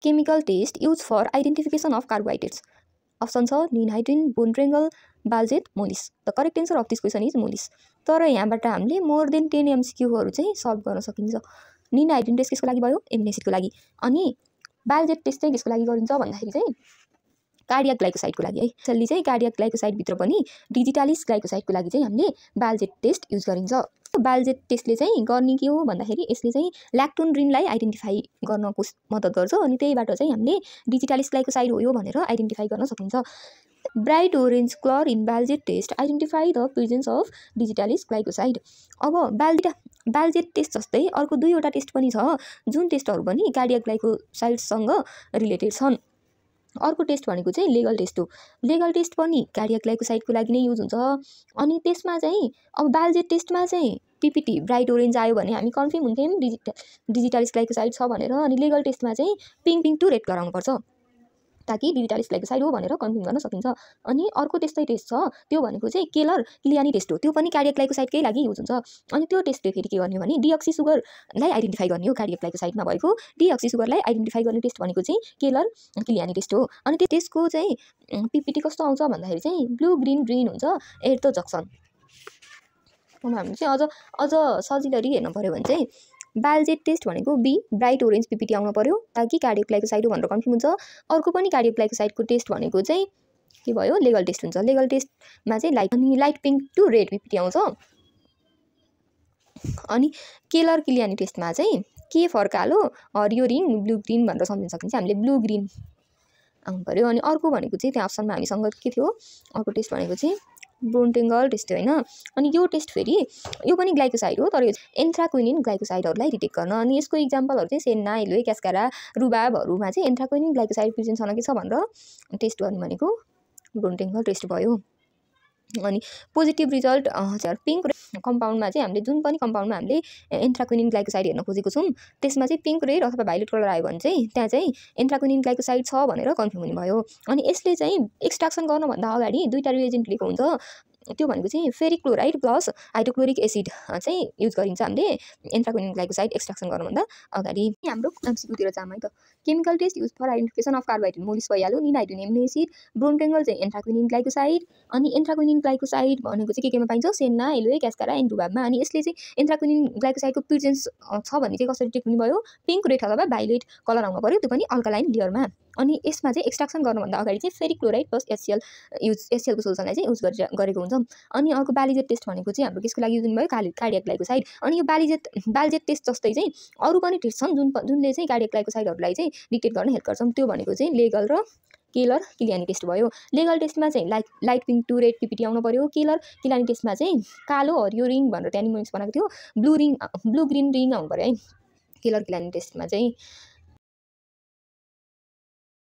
Chemical test use for identification of carbohydrates option छ ninhydrin, बोन्ड्रेङ्गल, Baljet, Molisch. The correct answer of this question is Molisch. तर यहाँबाट हामीले more than 10 MCQहरू चाहिँ solve गर्न सकिन्छ। निनाइट्रिन टेस्ट कसको लागि भयो? एमिनो एसिडको लागि। अनि बाल्जेट टेस्ट चाहिँ कसको लागि गरिन्छ भन्दाखेरि चाहिँ कार्डियाक ग्लाइकोसाइडको लागि है। यसले चाहिँ कार्डियाक ग्लाइकोसाइडभित्र पनि डिजिटालिस ग्लाइकोसाइडको लागि चाहिँ हामीले बाल्जेट टेस्ट युज गरिन्छ। बाल्जेट टेस्टले चाहिँ गर्ने के हो भन्दाखेरि यसले चाहिँ ल्याक्टोन रिनलाई आइडेन्टिफाई गर्नको मद्दत गर्छ अनि त्यहीबाट चाहिँ हामीले डिजिटालिस ग्लाइकोसाइड हो यो भनेर आइडेन्टिफाई गर्न सकिन्छ। Bright orange colour in Baljet test identify the presence of digitalis glycoside. अब बाल्जेट टेस्ट जस्तै अर्को 2वटा टेस्ट पनि छ जुन टेस्टहरू पनि कार्डियाक ग्लाइकोसाइडसँग रिलेटेड छन्। अर्को टेस्ट भनेको चाहिँ लेगल टेस्ट हो। लेगल टेस्ट पनि कार्डियाक ग्लाइकोसाइडको लागि नै युज हुन्छ। अनि त्यसमा चाहिँ अब बाल्जेट टेस्टमा चाहिँ पिपिटी ब्राइट ओरेन्ज आयो भने हामी कन्फर्म हुन्थ्यौँ डिजिटालिस ग्लाइकोसाइड छ भनेर। अनि लेगल टेस्टमा चाहिँ पिङ्क टु रेड गराउनुपर्छ ताकि डिजिटालिस ग्लाइकोसाइड हो भनेर कन्फर्म गर्न सकिन्छ। अनि अर्को त्यस्तै टेस्ट छ त्यो भनेको चाहिँ केलर किलियानी टेस्ट हो। त्यो पनि कार्डियाक ग्लाइकोसाइडकै लागि युज हुन्छ। अनि त्यो टेस्टले फेरि के गर्ने भने डिअक्सी सुगरलाई आइडेन्टिफाई गर्ने हो। कार्डियाक ग्लाइकोसाइडमा भएको डिअक्सी सुगरलाई आइडेन्टिफाई गर्ने टेस्ट भनेको चाहिँ केलर किलियानी टेस्ट हो। अनि त्यसको चाहिँ पिपिटी कस्तो आउँछ भन्दाखेरि चाहिँ ब्लू ग्रिन ग्रिन हुन्छ एट द जक्सन। हामीले चाहिँ अझ सजिलरी हेर्नु पऱ्यो भने चाहिँ बाल्जेट टेस्ट भनेको बी ब्राइट ओरेन्ज पिपिटी आउनु पर्यो ताकि कार्डियाक ग्लाइकोसाइड हो भनेर कन्फर्म हुन्छ। अर्को पनि कार्डियाक ग्लाइकोसाइडको टेस्ट भनेको चाहिँ के भयो? लेगल टेस्ट हुन्छ। लेगल टेस्टमा चाहिँ light pink to red PPT आउँछ। अनि केलर किलियानी टेस्टमा चाहिँ के फर कालो हरियो रिङ ब्लू ग्रिन भनेर सम्झिन सकिन्छ। हामीले ब्लू ग्रिन आउनु पर्यो। अनि अर्को भनेको चाहिँ त्यहाँ अप्सनमा हामीसँग के थियो? अर्को टेस्ट भनेको चाहिँ बोन्टेङ्गल टेस्ट होइन। अनि यो टेस्ट फेरि यो पनि ग्लाइकोसाइड हो तर यो एन्थ्राक्विनिन ग्लाइकोसाइडहरूलाई डिटेक्ट गर्न। अनि यसको इक्जाम्पलहरू चाहिँ सेन्ना, एलोए, क्यास्कारा, रुबाबहरूमा चाहिँ एन्थ्राक्विनिन ग्लाइकोसाइड प्रेजेन्ट छैन कि छ भनेर टेस्ट गर्ने भनेको बोन्टेङ्गल टेस्ट भयो। अनि पोजिटिभ रिजल्ट पिङ्क कम्पाउन्डमा चाहिँ हामीले जुन पनि कम्पाउन्डमा हामीले एन्थ्राक्विनिन ग्लाइकोसाइड हेर्न खोजेको छौँ त्यसमा चाहिँ पिङ्क रेड अथवा भाइलेट कलर आयो भने चाहिँ त्यहाँ चाहिँ एन्थ्राक्विनिन ग्लाइकोसाइड छ भनेर कन्फर्म हुने भयो। अनि यसले चाहिँ एक्सट्राक्सन गर्नुभन्दा अगाडि 2टा रिएजेन्ट लिएको हुन्छ। त्यो भनेको चाहिँ ferric chloride plus hydrochloric acid चाहिँ युज गरिन्छ हामीले एन्थ्राक्विनिन ग्लाइकोसाइड एक्सट्राक्सन गर्नुभन्दा अगाडि। हाम्रो एमसिक्यूतिर जाम है त। Chemical test use for identification of carbohydrate Molisch भइहाल्यो, निनाइट्रिन एमिनो एसिड, बोन्टेङ्गल चाहिँ एन्थ्राक्विनिन ग्लाइकोसाइड। अनि एन्थ्राक्विनिन ग्लाइकोसाइड भनेको चाहिँ केमा पाइन्छ? सेन्ना, एलोए, क्यास्कारा एन्ड रुबाबमा। अनि यसले चाहिँ एन्थ्राक्विनिन ग्लाइकोसाइडको प्रेजेन्स छ भने चाहिँ कसरी डिटेक्ट हुने भयो? पिङ्क रेड अथवा भाइलेट कलर आउनु पर्यो, त्यो पनि अल्कालाइन लेयरमा। अनि यसमा चाहिँ एक्सट्राक्सन गर्नुभन्दा अगाडि चाहिँ फेरिक क्लोराइड प्लस एचसिएलको सोल्युसनलाई चाहिँ युज गरेको हुन्छ। अनि अर्को बालिजेट टेस्ट भनेको चाहिँ हाम्रो केसको लागि युज हुने भयो? Cardiac glycoside. अनि यो बालिजेट टेस्ट जस्तै चाहिँ अरू पनि टेस्ट छन् जुनले चाहिँ कार्डियाक ग्लाइकोसाइडहरूलाई चाहिँ डिटेक्ट गर्न हेल्प गर्छन्। त्यो भनेको चाहिँ लेगल र केलर किलियानी टेस्ट भयो। लेगल टेस्टमा चाहिँ light pink to red PPT आउनु पर्यो। केलर किलियानी टेस्टमा चाहिँ कालो हरियो रिङ भनेर त्यहाँ निमोनिक्स बनाएको थियो, ब्लू ग्रिन रिङ आउनु पर्यो है केलर किलियानी टेस्टमा चाहिँ।